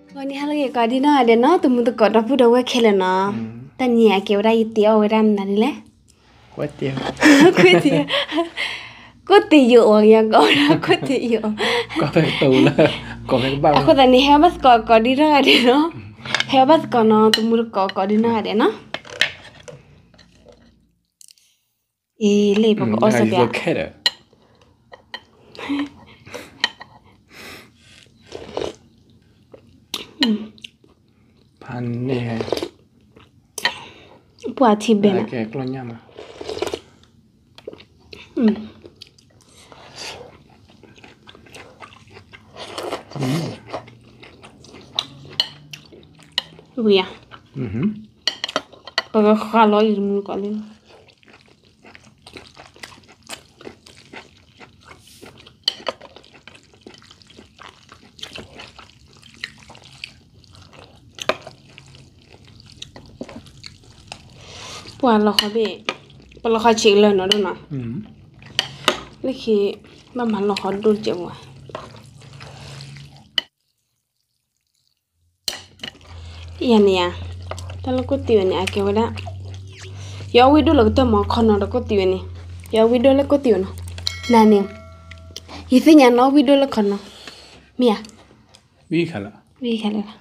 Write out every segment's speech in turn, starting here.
ဂီၤနံၤဟါလၢအဂ့ၤကိးဒံနီၢ်ဂၤဒဲးနီၤ, တမူသကိးဒီပုၢ်ဒီဝဲၢ်ခဲလၢာ်နီၤ, တနံၤအကဲဝဲဒၣ်ယတဲအီၣ်ဝဲဒၣ်မနုၤလဲၣ်, ကွဲးတ့ၢ်, ကွဲးတ့ၢ်ယိၤအီၤ ယကိးဝဲဒၣ်ကွဲးတ့ၢ်ယိၤအီၤ, အဃိသတးန့ၣ် ဟဲဘၣ်သကိးကိးဒံနီၢ်ဂၤဒဲးနီၤ, ဟဲဘၣ်သကိးနီၤ တမူသကိးကိးဒံနီၢ်ဂၤဒဲးနီၤ, အ့ လၢပကအီၣ်စၢၤပျး ဖးန့ၢ် ပှၤထံဘဲနၤ ဝံၤဧါ, ပကဃၣ်လီၤအံၤတမူသကိးလံ. ပှၤလီၤဃီဘ့ၣ်, ပလီၤဃီဆံးကလၢာ်နီၤဒိၣ်နီၤ, လၢခံ ဘၣ်မၤလီၤဃီဒိၣ်တစဲးမး. ယၤန့ၣ်ယၤ, တၢ်လၢကိၣ်တံၢ်ဝဲန့ၣ် အကဲဝဲဒၣ်, ယအီၣ်ဝံၣ်ဒိၣ်လၢကတၢၢ်မး ခီနီၤဒီးကိၣ်တံၢ်ဝဲန့ၣ်, ယအီၣ်ဝံၣ်ဒိၣ်လၢကိၣ်တံၢ်ဝဲနီၤ, နၤန့ၣ်, ယသ့ၣ်ညါနအီၣ်ဝံၣ်ဒိၣ်လၢခီနီၤ, မ့ၢ်ဧါ, ဝံၣ်ခါလၢ က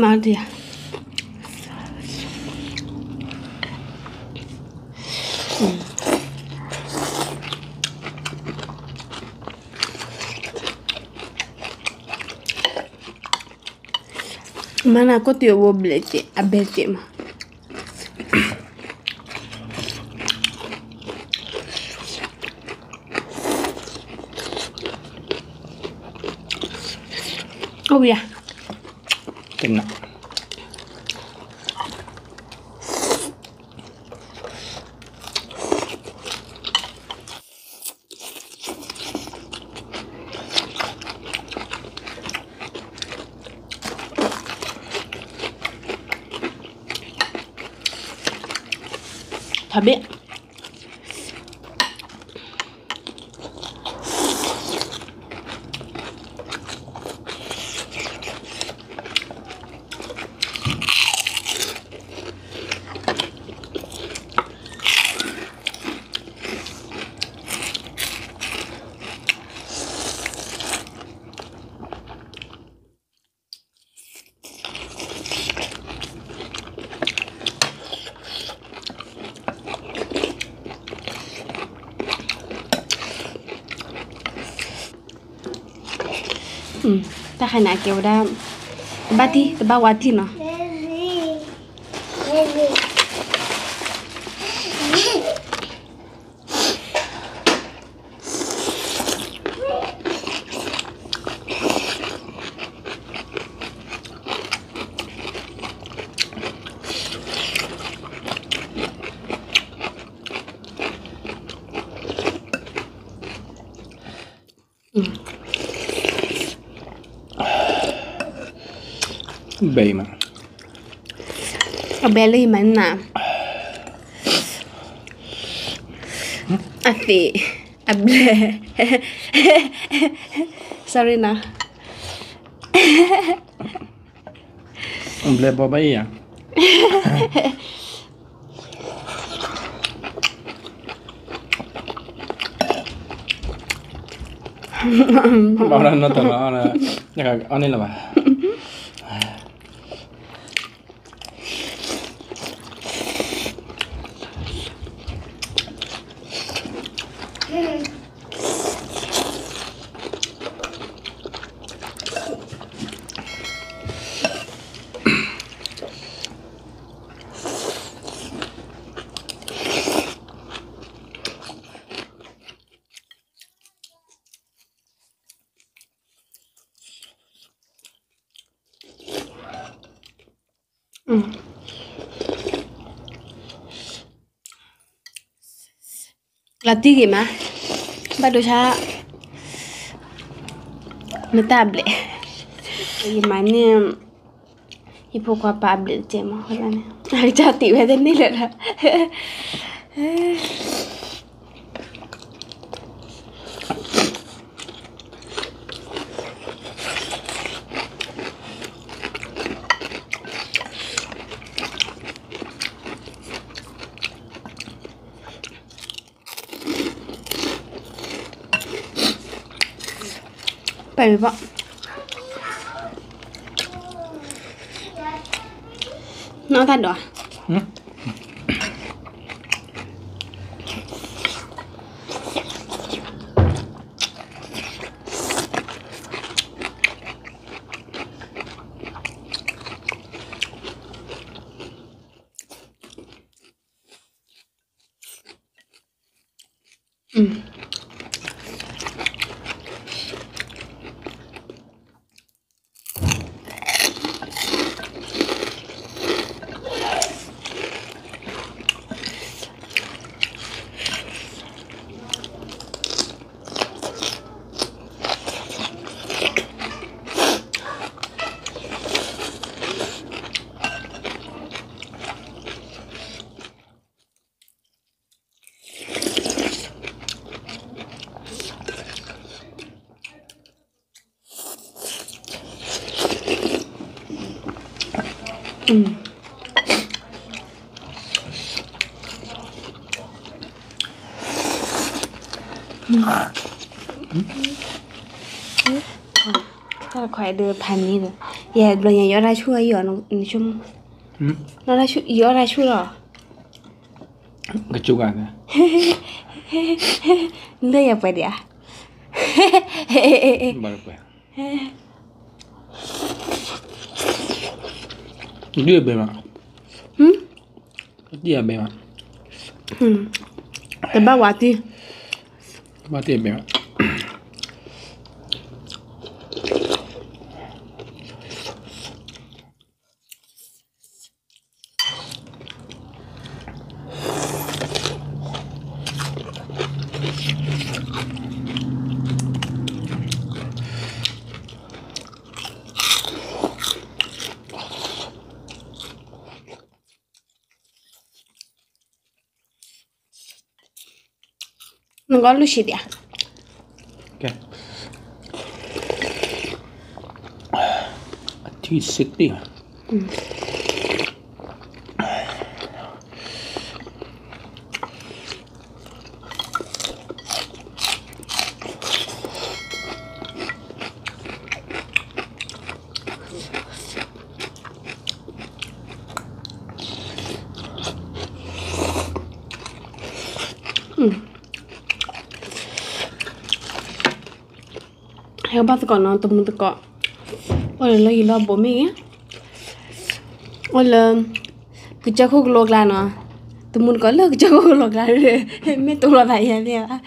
မၤဒံးဧါ, မၤနၤကိၣ်တံၢ်အဝဲဘျဲးကဲး အဘဲကဲးမး. အိၣ်ဝံၤဧါ. ထီဘ့ၣ်. တၢ်ခါန့ၣ် အကဲဝဲဒၣ် တဘၣ်တံၢ် တဘၣ်ဝါတံၢ်နီၤ. ဘဲအံၤမး, အဘဲလၢယမၤန့ၢ်နၤ, အသ့ၣ်, အဘျဲၣ်, sorry နီၤ, အဘျဲၣ်ဘီဘၣ်အံၤဧါ, ဘၣ်နီၢ်တနီၤ, အီၣ်န့ၣ်လၢၤဘၣ်. လီၤတံၢ်ဂ့ၤမး, ဘၣ်ဒိဆါ, မတၢ်ဘျဲၣ်, ယမၤန့ၢ်, ယဖိခွါပာ်အဘျဲၣ်တကဲမး, အကစၢ်တံၢ်ဝဲတန့ၢ်လၢၤဒီး ပာ်ဘၣ်, နီၢ်တၢ်ဒိးဧါ.တၢ်တခွါအံၤဒုးဖးန့ၣ်ဒီး, ယဲဘျီညါယအီၣ်တၢ်ဆူၣ်အီၤ, ယအီၣ်တၢ်ဆူၣ်လီၤ, ကကၠိဂၤ, လၢယပှဲၤဒံးဧါ, ဒ်အဘဲမး, ဒ်အဘဲမး, တဘၣ်ဝၤတံၢ်, တဘၣ်တံၢ်အဘဲမး. နကအီၣ်လုၢ်ဆံးဒံးဧါ, အထံဆံးတ့ၢ်. ဟဲဘၣ်သကိးနီၤ တမူသကိး, အိၣ်လၢလီၢ်ယံၤလီၢ်ဘူးမ့ၢ်ဂ့ၤ, အိၣ်လၢ ကစၢၢ်ခိၣ်ကလိကျါနီၤ, တမူသကိးလၢကစၢၢ်ခိၣ်ကလိကျါ, မ့ၢ်တိၢ်လီၤသးယဲၢ်သ့ၣ်ဧါ.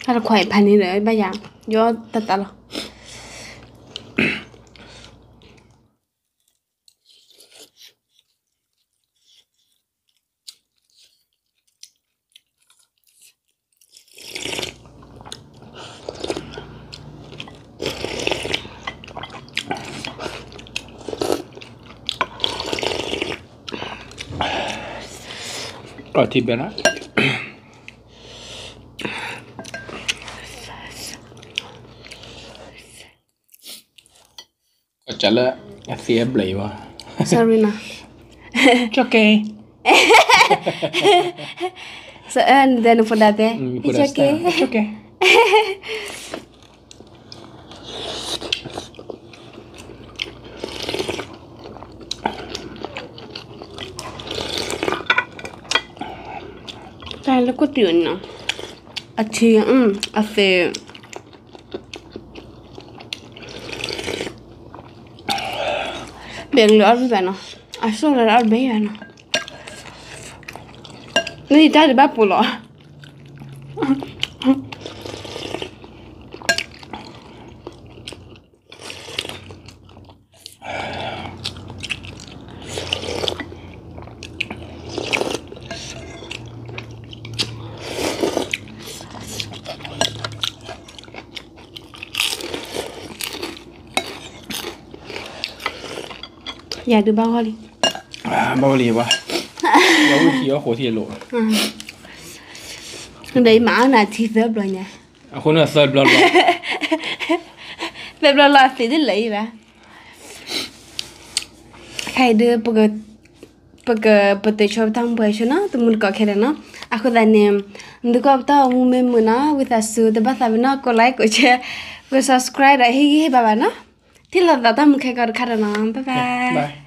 တၢ်တခွါအံၤဖးန့ၣ်ဒီး ဘၣ်ယၤ ယီတၢ်တၢ်လီၤ. အထံဘဲလီၤ. ကလၢအသ့အဘျဲၣ်အံၤဘၣ်. Sorry နီၤ. It's okay. So, and then for that, eh? Mm, for it's that okay. Style. It's okay. တၢ်လၢကိၣ်တုၤနီၤ, အထံ, အသ့, ဘဲကလၢအီၣ်ဘဲဘၣ်နီၤ, အစိၣ်လၢအီၣ်ဘဲဘၣ်နီၤ, နတၢ်တဘၣ်ပူၤလီၤ. ယၤဒုးဘၣ်ဂီၢ်လံ, ဘၣ်ဂီၢ်လံဘၣ်, ယဝံၣ်ထံအီၣ်ဃိးထံအလိၤ, ဒီးယမၤအီၣ်နၤထံသၢဘျီညါ, အဃိန့ၣ်သၢဘျီလီၤ, သၢဘျီလီၤအသ့တလၢာ်အံၤဘၣ်. ခဲအံၤဒုး ပက, ပက, ပတုာ်ဆိပတၢ်မူပှဲၤဆိနီၤ, တမူတကိးခဲလၢာ်နီၤ. အဃိသတးန့ၣ် နသုကီၢ်ပတၢ်အိၣ်မူမ့ၢ်မုာ်နီၤ, ဝံသးစူၤ တဘၣ်သးပ့ၤနီၣ် ကိးlike ကိးshare ကိးsubscribe ဒီးဟ့ၣ်ဂံၢ်ဟ့ၣ်ဘါဘၣ်နီၤ. ထံၣ်လိာ်သးတၢ်မူခဲကီတခါဒီးနီၤ, bye bye.